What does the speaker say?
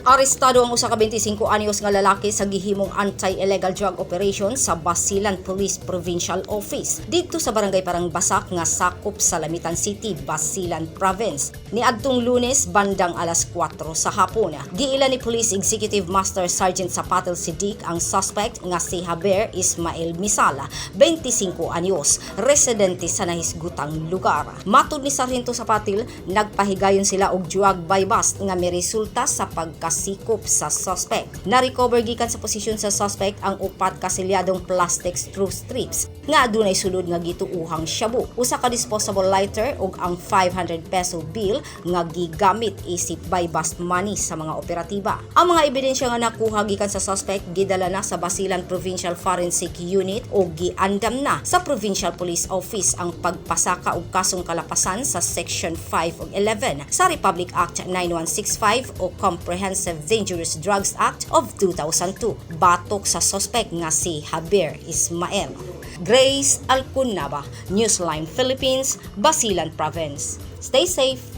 Arestado ang usa ka 25 anyos nga lalaki sa gihimong anti-illegal drug operation sa Basilan Police Provincial Office didto sa Barangay Parangbasak nga sakop sa Lamitan City, Basilan Province, niadtong Lunes bandang alas 4 sa hapon. Giila ni Police Executive Master Sergeant Sapatel Sidik ang suspect nga si Javier Ismael Misala, 25 anyos, residente sa nahisgutang lugar. Matud ni Sargento Sapatil, nagpahigayon sila og drug buy bust nga miresulta sa pagkasikop sa suspect. Na-recover gikan sa posisyon sa suspect ang upat ka selyadong plastic straw strips nga adunay sulod nga gituuhang shabu, usa ka disposable lighter ug ang 500 peso bill nga gigamit isip buy bust money sa mga operatiba. Ang mga ebidensya nga nakuha gikan sa suspect gidala na sa Basilan Provincial Forensic Unit o giandam na sa Provincial Police Office ang pagpasaka og kasong kalapasan sa Section 5 ug 11 sa Republic Act 9165 o Comprehensive Dangerous Drugs Act of 2002 batok sa suspect nga si Javier Ismael. Grace Alcunaba, Newsline Philippines, Basilan Province. Stay safe.